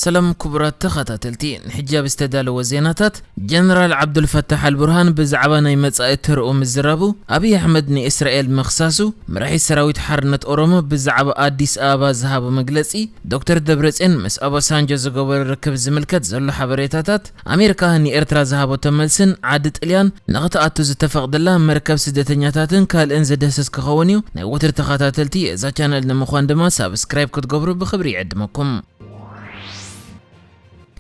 ሰላም ክቡራት ተኸታተልቲ፣ ንሕጂ ኣብ ዝተዳለወ ዜናታት፣ ጀነራል ዓብዱልፈታሕ ኣልቡርሃን ብዛዕባ ናይ መጻኢ ተርኡ ምዝራቡ፣ ኣብይ ኣሕመድ ንእስራኤል ምኽሳሱ፣ መራሒ ሰራዊት ሓርነት ኦሮሞ ብዛዕባ ኣዲስ ኣበባ ዝሃቦ መግለጺ፣ ዶክተር ደብረጽዮን ምስ ኦባሳንጆ ዝገበሮ ርክብ ዝምልከት ዘሎ ሓበሬታታት፣ ኣሜሪካ ንኤርትራ ዝሃበቶ መልስን ዓዲ ጥልያን ንኽትኣቱ ዝተፈቕደላ መርከብ ስደተኛታትን ካልእን ዝድህስስ ክኸውን እዩ። ናይ ወትሪ ተኸታተልቲ እዛ ቻነል ንምዃን ድማ ሳብስክራይብ ክትገብሩ ብኽብሪ ይዕድመኩም።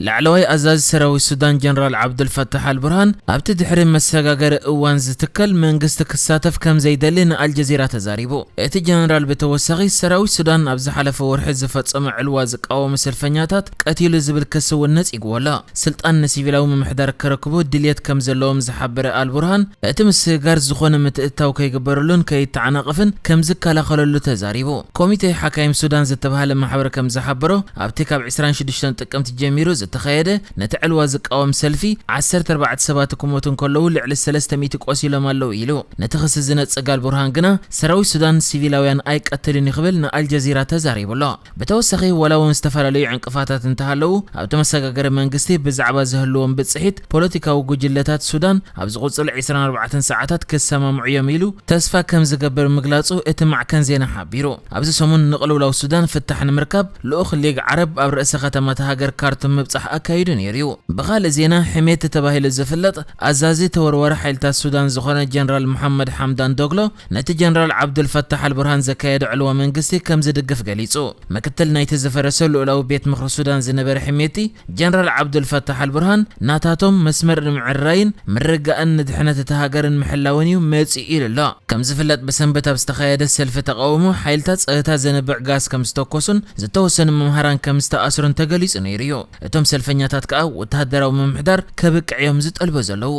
ላዕለዋይ ኣዛዚ ሰራዊት ሱዳን ጀነራል ዓብዱልፈታሕ ኣልቡርሃን ኣብቲ ድሕሪ መሰጋገሪ እዋን ዝትከል መንግስቲ ክሳተፍ ከም ዘይደሊ ንኣልጀዚራ ተዛሪቡ። እቲ ጀነራል ብተወሳኺ ሰራዊት ሱዳን ኣብ ዝሓለፈ ወርሒ ዝፈጸሞ ዕልዋ ዝቃወሙ ሰልፈኛታት ቀቲሉ ዝብል ክሲ እውን ነጺግዎ ኣሎ። ስልጣን ንሲቪላዊ ምምሕዳር ከረክቡ ድልየት ከም ዘለዎም ዝሓበረ ኣልቡርሃን እቲ ምስግጋር ዝኾነ ምትእትታው ከይግበረሉን ከይተዓናቐፍን ከም ዝከላኸለሉ ተዛሪቡ። ኮሚቴ ሓካይም ሱዳን ዝተባህለ ማሕበር ከም ዝሓበሮ ኣብቲ ካብ ዕስራን ሽዱሽተን ጥቅምቲ ጀሚሩ ዝተኻየደ ነቲ ዕልዋ ዝቃወም ሰልፊ ዓሰርተ ኣርባዕተ ሰባት ክሞቱ እንከለዉ ልዕሊ ሰለስተ ሚእቲ ቆሲሎም ኣለዉ ኢሉ። ነቲ ክሲ ዝነጽግ ኣልቡርሃን ግና ሰራዊት ሱዳን ሲቪላውያን ኣይቀትልን እዩ ክብል ንኣልጀዚራ ተዛሪቡ ኣሎ። ብተወሳኺ ዋላ እውን ዝተፈላለዩ ዕንቅፋታት እንተሃለዉ ኣብቲ መሰጋገሪ መንግስቲ ብዛዕባ ዝህልዎም ብጽሒት ፖለቲካዊ ጉጅለታት ሱዳን ኣብ ዝቕጽሉ ዕስራን ኣርባዕተን ሰዓታት ክሰማምዑ እዮም ኢሉ ተስፋ ከም ዝገብር ምግላጹ እቲ ማዕከን ዜና ሓቢሩ። ኣብዚ ሰሙን ንቕልውላው ሱዳን ፍታሕ ንምርካብ ልኡኽ ሊግ ዓረብ ኣብ ርእሰ ከተማ እታ ሃገር ካርቱም ምብጻሕ ኣካይዱ ነይሩ እዩ። ብኻልእ ዜና፣ ሕሜቲ ተባሂሉ ዝፍለጥ ኣዛዚ ተወርዋሪ ሓይልታት ሱዳን ዝኾነ ጀነራል መሓመድ ሓምዳን ዶግሎ ነቲ ጀነራል ዓብዱልፈታሕ ኣልቡርሃን ዘካየዶ ዕልዋ መንግስቲ ከም ዝድግፍ ገሊጹ። ምክትል ናይቲ ዝፈረሰ ልኡላዊ ቤት ምኽሪ ሱዳን ዝነበረ ሕሜቲ፣ ጀነራል ዓብዱልፈታሕ ኣልቡርሃን ናታቶም መስመር ንምዕራይን ምርግጋእን ንድሕነት እታ ሃገርን ምሕላውን እዩ መጺኡ ኢሉ ኣሎ። ከም ዝፍለጥ ብሰንበት ኣብ ዝተኻየደ ሰልፊ ተቓውሞ ሓይልታት ጸጥታ ዘንብዕ ጋዝ ከም ዝተኮሱን ዝተወሰኑ መምሃራን ከም ዝተኣስሩን ተገሊጹ ነይሩ እዩ። እቶም ሰልፈኛታት ከኣ ወተሃደራዊ ምምሕዳር ከብቅዕ እዮም ዝጠልቡ ዘለዉ።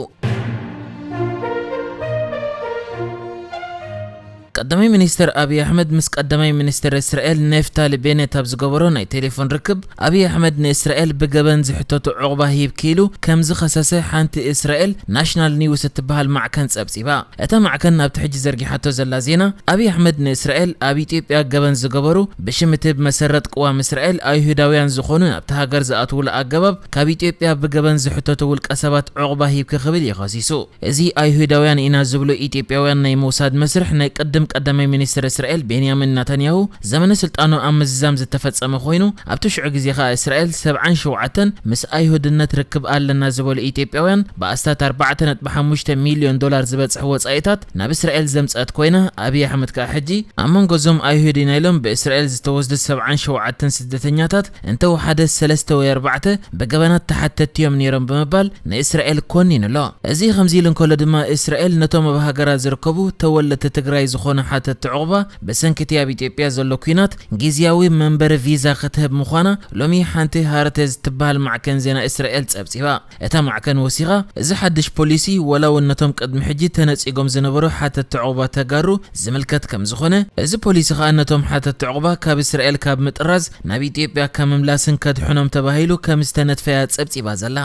ቀዳማይ ሚኒስተር ኣብይ ኣሕመድ ምስ ቀዳማይ ሚኒስተር እስራኤል ኔፍታሊ ቤኔት ኣብ ዝገበሮ ናይ ቴሌፎን ርክብ፣ ኣብይ ኣሕመድ ንእስራኤል ብገበን ዝሕተቱ ዕቑባ ሂብኪ ኢሉ ከም ዝኸሰሰ ሓንቲ እስራኤል ናሽናል ኒውስ እትበሃል ማዕከን ጸብጺባ። እታ ማዕከን ኣብቲ ሕጂ ዘርጊሓቶ ዘላ ዜና፣ ኣብይ ኣሕመድ ንእስራኤል ኣብ ኢትዮጵያ ገበን ዝገበሩ ብሽም እቲ ብመሰረት ቅዋም እስራኤል ኣይሁዳውያን ዝኾኑ ናብቲ ሃገር ዝኣትውሉ ኣገባብ ካብ ኢትዮጵያ ብገበን ዝሕተቱ ውልቀ ሰባት ዕቑባ ሂብኪ ክብል እዩ ከሲሱ። እዚ ኣይሁዳውያን ኢና ዝብሉ ኢትዮጵያውያን ናይ ሞሳድ መስርሕ ናይ ቅድም ቀዳማይ ሚኒስትር እስራኤል ቤንያሚን ናታንያሁ ዘመነ ስልጣኑ ኣብ ምዝዛም ዝተፈጸመ ኮይኑ፣ ኣብቲ ሽዑ ግዜ ከኣ እስራኤል ሰብዓን ሸውዓተን ምስ ኣይሁድነት ርክብ ኣለና ዝበሉ ኢትዮጵያውያን ብኣስታት ኣርባዕተ ነጥቢ ሓሙሽተ ሚልዮን ዶላር ዝበጽሕ ወጻኢታት ናብ እስራኤል ዘምጸት ኮይና፣ ኣብይ ኣሕመድ ከኣ ሕጂ ኣብ መንጎ እዞም ኣይሁድ ኢና ኢሎም ብእስራኤል ዝተወስዱ ሰብዓን ሸውዓተን ስደተኛታት እንተወሓደ ሰለስተ ወይ ኣርባዕተ ብገበናት ተሓተትቲ እዮም ነይሮም ብምባል ንእስራኤል ኮኒኑ ኣሎ። እዚ ከምዚ ኢሉ እንከሎ ድማ፣ እስራኤል ነቶም ኣብ ሃገራ ዝርከቡ ተወለድቲ ትግራይ ዝኾኑ ሓተትቲ ዕቑባ ብሰንኪ እቲ ኣብ ኢትዮጵያ ዘሎ ኲናት ግዝያዊ መንበሪ ቪዛ ክትህብ ምዃና ሎሚ ሓንቲ ሃረቴዝ እትበሃል ማዕከን ዜና እስራኤል ጸብጺባ። እታ ማዕከን ወሲኻ፣ እዚ ሓድሽ ፖሊሲ ዋላ እውን ነቶም ቅድሚ ሕጂ ተነጺጎም ዝነበሩ ሓተትቲ ዕቑባ ተጋሩ ዝምልከት ከም ዝኾነ፣ እዚ ፖሊሲ ከኣ ነቶም ሓተትቲ ዕቑባ ካብ እስራኤል ካብ ምጥራዝ ናብ ኢትዮጵያ ካብ ምምላስን ከድሕኖም ተባሂሉ ከም ዝተነድፈ እያ ጸብጺባ ዘላ።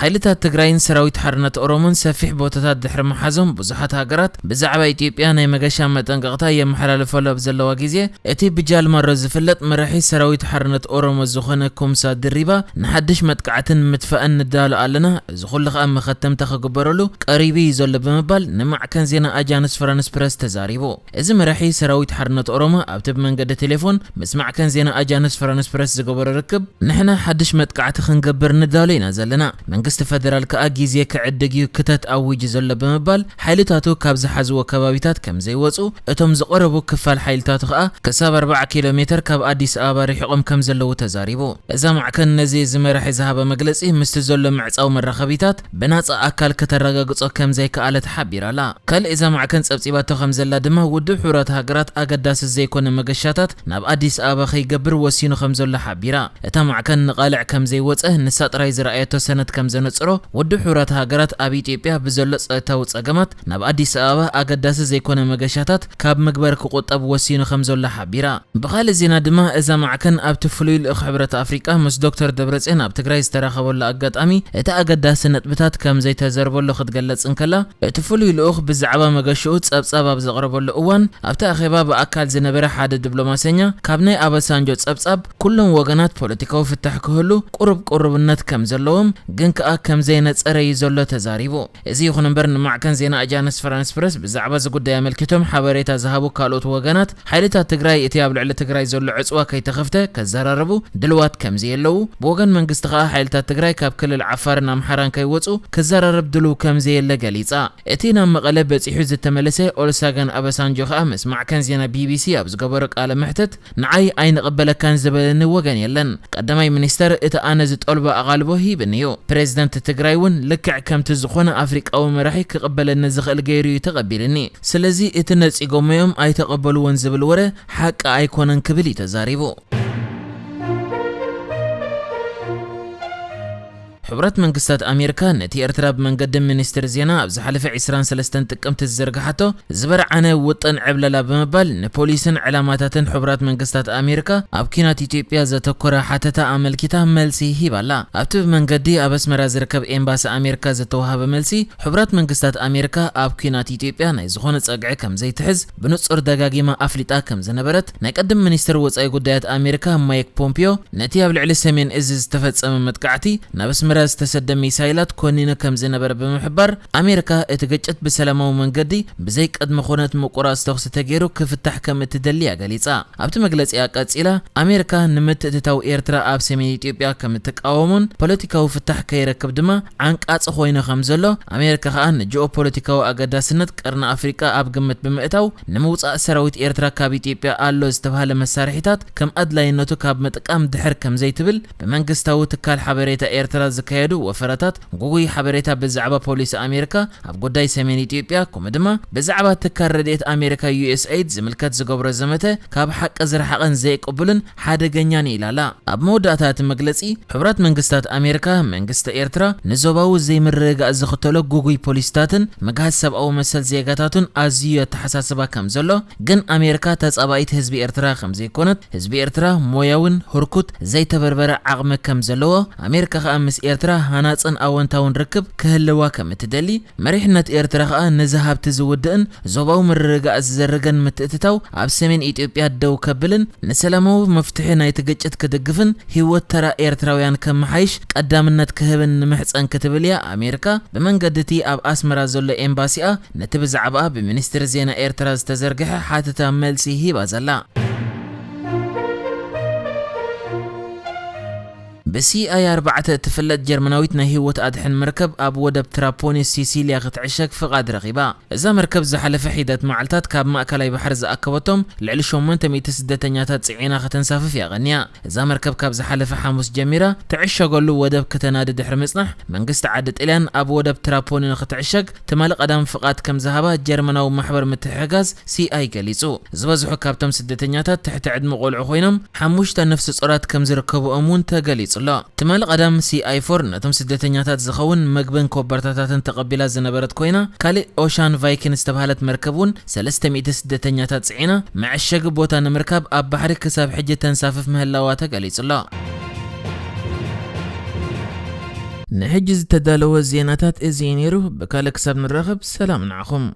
ሓይልታት ትግራይን ሰራዊት ሓርነት ኦሮሞን ሰፊሕ ቦታታት ድሕሪ ምሓዞም ብዙሓት ሃገራት ብዛዕባ ኢትዮጵያ ናይ መገሻ መጠንቀቕታ የመሓላልፋሉ ኣብ ዘለዋ ግዜ፣ እቲ ብጃልማሮ ዝፍለጥ መራሒ ሰራዊት ሓርነት ኦሮሞ ዝኾነ ኩምሳ ድሪባ ንሓድሽ መጥቃዕትን ምጥፋእን ንዳሎ ኣለና፣ እዚ ኩሉ ከኣ መኸተምታ ክግበረሉ ቀሪቡ እዩ ዘሎ ብምባል ንማዕከን ዜና ኣጃንስ ፍራንስ ፕረስ ተዛሪቡ። እዚ መራሒ ሰራዊት ሓርነት ኦሮሞ ኣብቲ ብመንገዲ ቴሌፎን ምስ ማዕከን ዜና ኣጃንስ ፍራንስ ፕረስ ዝገበሮ ርክብ፣ ንሕና ሓድሽ መጥቃዕቲ ክንገብር ንዳሎ ኢና ዘለና። መንግስቲ ፈደራል ከኣ ግዜ ክዕድግ እዩ ክተት ኣዊጁ ዘሎ ብምባል፣ ሓይልታቱ ካብ ዝሓዝዎ ከባቢታት ከም ዘይወጹ፣ እቶም ዝቐረቡ ክፋል ሓይልታቱ ከኣ ክሳብ ኣርብዓ ኪሎ ሜተር ካብ ኣዲስ ኣበባ ርሒቖም ከም ዘለዉ ተዛሪቡ። እዛ ማዕከን ነዚ እዚ መራሒ ዝሃበ መግለጺ ምስቲ ዘሎ ምዕጻው መራኸቢታት ብናጻ ኣካል ከተረጋግጾ ከም ዘይከኣለት ሓቢራ ኣላ። ካልእ እዛ ማዕከን ጸብጺባቶ ከም ዘላ ድማ፣ ውድብ ሕቡራት ሃገራት ኣገዳሲ ዘይኮነ መገሻታት ናብ ኣዲስ ኣበባ ከይገብር ወሲኑ ከም ዘሎ ሓቢራ። እታ ማዕከን ንቓልዕ ከም ዘይወጸ ንሳ ጥራይ ዝረኣየቶ ሰነድ ከም እትነጽሮ፣ ውድብ ሕቡራት ሃገራት ኣብ ኢትዮጵያ ብዘሎ ጸጥታዊ ጸገማት ናብ ኣዲስ ኣበባ ኣገዳሲ ዘይኮነ መገሻታት ካብ ምግባር ክቑጠብ ወሲኑ ከም ዘሎ ሓቢራ። ብኻልእ ዜና ድማ፣ እዛ ማዕከን ኣብቲ ፍሉይ ልኡኽ ሕብረት ኣፍሪቃ ምስ ዶክተር ደብረጽዮን ኣብ ትግራይ ዝተራኸበሉ ኣጋጣሚ እቲ ኣገዳሲ ነጥብታት ከም ዘይተዘርበሉ ክትገለጽ እንከላ፣ እቲ ፍሉይ ልኡኽ ብዛዕባ መገሽኡ ጸብጻብ ኣብ ዘቕረበሉ እዋን፣ ኣብቲ ኣኼባ ብኣካል ዝነበረ ሓደ ዲፕሎማሰኛ፣ ካብ ናይ ኣበሳንጆ ጸብጻብ ኩሎም ወገናት ፖለቲካዊ ፍታሕ ክህሉ ቁሩብ ቁሩብነት ከም ዘለዎም፣ ግን ከኣ ከም ዘይነጸረ እዩ ዘሎ ተዛሪቡ። እዚ ይኹን እምበር፣ ንማዕከን ዜና ኣጃንስ ፍራንስ ፕረስ ብዛዕባ እዚ ጉዳይ ኣመልኪቶም ሓበሬታ ዝሃቡ ካልኦት ወገናት፣ ሓይልታት ትግራይ እቲ ኣብ ልዕሊ ትግራይ ዘሎ ዕጽዋ ከይተኸፍተ ከዘራረቡ ድልዋት ከም ዘየለዉ፣ ብወገን መንግስቲ ከኣ ሓይልታት ትግራይ ካብ ክልል ዓፋርን ኣምሓራን ከይወጹ ክዘራረብ ድልው ከም ዘየለ ገሊጻ። እቲ ናብ መቐለ በጺሑ ዝተመለሰ ኦሉሰገን ኣበሳንጆ ከኣ ምስ ማዕከን ዜና ቢቢሲ ኣብ ዝገበሮ ቃለ መሕትት፣ ንዓይ ኣይንቕበለካን ዝበለኒ ወገን የለን። ቀዳማይ ሚኒስተር እቲ ኣነ ዝጠልቦ ኣቓልቦ ሂብኒ እዩ። ፕሬዝደንት ትግራይ እውን ልክዕ ከምቲ ዝኾነ ኣፍሪቃዊ መራሒ ክቕበለኒ ዝኽእል ገይሩ እዩ ተቐቢልኒ። ስለዚ እቲ ነጺጎሞ'ዮም ኣይተቐበልዎን ዝብል ወረ ሓቂ ኣይኮነን ክብል እዩ ተዛሪቡ። ሕቡራት መንግስታት ኣሜሪካ ነቲ ኤርትራ ብመንገዲ ሚኒስትሪ ዜና ኣብ ዝሓለፈ ዕስራን ሰለስተን ጥቅምቲ ዝዘርግሓቶ ዝበርዓነ ውጥን ዕብለላ ብምባል ንፖሊስን ዕላማታትን ሕቡራት መንግስታት ኣሜሪካ ኣብ ኲናት ኢትዮጵያ ዘተኮረ ሓተታ ኣመልኪታ መልሲ ሂባ ኣላ። ኣብቲ ብመንገዲ ኣብ ኣስመራ ዝርከብ ኤምባሲ ኣሜሪካ ዝተዋሃበ መልሲ፣ ሕቡራት መንግስታት ኣሜሪካ ኣብ ኲናት ኢትዮጵያ ናይ ዝኾነ ጸግዒ ከም ዘይትሕዝ ብንጹር ደጋጊማ ኣፍሊጣ ከም ዝነበረት ናይ ቀደም ሚኒስትር ወጻኢ ጉዳያት ኣሜሪካ ማይክ ፖምፒዮ፣ ነቲ ኣብ ልዕሊ ሰሜን እዚ ዝተፈጸመ መጥቃዕቲ ናብ ኣስመራ ዝተሰደ ሚሳይላት ኮኒኑ ከም ዝነበረ ብምሕባር፣ ኣሜሪካ እቲ ግጭት ብሰላማዊ መንገዲ ብዘይ ቅድመ ኩነት ምቁራጽ ተኹሲ ተገይሩ ክፍታሕ ከም እትደሊ እያ ገሊጻ። ኣብቲ መግለጺኣ ቀጺላ፣ ኣሜሪካ ንምትእትታው ኤርትራ ኣብ ሰሜን ኢትዮጵያ ከም እትቃወሞን ፖለቲካዊ ፍታሕ ከይረክብ ድማ ዓንቃጺ ኮይኑ ከም ዘሎ፣ ኣሜሪካ ከኣ ንጂኦፖለቲካዊ ኣገዳስነት ቀርኒ ኣፍሪቃ ኣብ ግምት ብምእታው፣ ንምውጻእ ሰራዊት ኤርትራ ካብ ኢትዮጵያ ኣሎ ዝተባህለ መሳርሒታት ከም ኣድላይነቱ ካብ ምጥቃም ድሕር ከም ዘይትብል፣ ብመንግስታዊ ትካል ሓበሬታ ኤርትራ ዝካየዱ ወፈራታት፣ ጉጉይ ሓበሬታ ብዛዕባ ፖሊሲ ኣሜሪካ ኣብ ጉዳይ ሰሜን ኢትዮጵያ፣ ከምኡ ድማ ብዛዕባ ትካል ረድኤት ኣሜሪካ ዩ ኤስ ኤይድ ዝምልከት ዝገብሮ ዘመተ ካብ ሓቂ ዝረሓቐን ዘይቅቡልን ሓደገኛን እዩ ኢላ ኣላ። ኣብ መወዳእታ እቲ መግለጺ፣ ሕቡራት መንግስታት ኣሜሪካ፣ መንግስቲ ኤርትራ ንዞባዊ ዘይምርግጋእ ዝኽተሎ ጉጉይ ፖሊሲታትን ምግሃስ ሰብኣዊ መሰል ዜጋታቱን ኣዝዩ የተሓሳስባ ከም ዘሎ፣ ግን ኣሜሪካ ተጻባኢት ህዝቢ ኤርትራ ከም ዘይኮነት፣ ህዝቢ ኤርትራ ሞያውን ህርኩት ዘይተበርበረ ዓቕሚ ከም ዘለዎ፣ ኣሜሪካ ከኣ ምስ ኤርትራ ሃናጽን ኣወንታውን ርክብ ክህልዋ ከም እትደሊ፣ መሪሕነት ኤርትራ ከኣ ነዚ ሃብቲ ዝውድእን ዞባዊ ምርግጋእ ዝዘርግን ምትእትታው ኣብ ሰሜን ኢትዮጵያ ደው ከብልን ንሰላማዊ መፍትሒ ናይቲ ግጭት ክድግፍን ህይወት ተራ ኤርትራውያን ከመሓይሽ ቀዳምነት ክህብን ንምሕጸን ክትብል እያ ኣሜሪካ ብመንገዲ እቲ ኣብ ኣስመራ ዘሎ ኤምባሲኣ ነቲ ብዛዕባኣ ብሚኒስትሪ ዜና ኤርትራ ዝተዘርግሐ ሓተታ መልሲ ሂባ ዘላ። ብሲ ኣይ ኣርባዕተ እትፍለጥ ጀርመናዊት ናይ ህይወት ኣድሕን መርከብ ኣብ ወደብ ትራፖኒ ሲሲልያ ክትዕሸግ ፍቓድ ረኺባ። እዛ መርከብ ዝሓለፈ ሒደት መዓልታት ካብ ማእከላይ ባሕሪ ዝኣከበቶም ልዕሊ ሸሞንተ ሚእቲ ስደተኛታት ጽዒና ከተንሳፍፍ እያ ቀንያ። እዛ መርከብ ካብ ዝሓለፈ ሓሙስ ጀሚራ ትዕሸገሉ ወደብ ከተናዲ ድሕሪ ምጽናሕ፣ መንግስቲ ዓዲ ጥልያን ኣብ ወደብ ትራፖኒ ንክትዕሸግ ትማሊ ቀዳም ፍቓድ ከም ዝሃባ ጀርመናዊ ማሕበር ምትሕግጋዝ ሲ ኣይ ገሊጹ። ዝበዝሑ ካብቶም ስደተኛታት ትሕቲ ዕድመ ቆልዑ ኮይኖም፣ ሓሙሽተ ነፍሲ ጾራት ከም ዝርከብኦም እውን ተገሊጹ ኣሎ። ትማሊ ቀዳም ሲ ኣይ ፎር ነቶም ስደተኛታት ዝኸውን መግብን ኮበርታታትን ተቐቢላ ዝነበረት ኮይና፣ ካልእ ኦሻን ቫይኪን ዝተባህለት መርከብ እውን ሰለስተ ሚእቲ ስደተኛታት ጽዒና መዐሸጊ ቦታ ንምርካብ ኣብ ባሕሪ ክሳብ ሕጂ ተንሳፍፍ ምህላዋ ተገሊጹ ኣሎ። ንሕጂ ዝተዳለወ ዜናታት እዚ እዩ ነይሩ። ብካልእ ክሳብ ንራኸብ ሰላም ንዓኹም።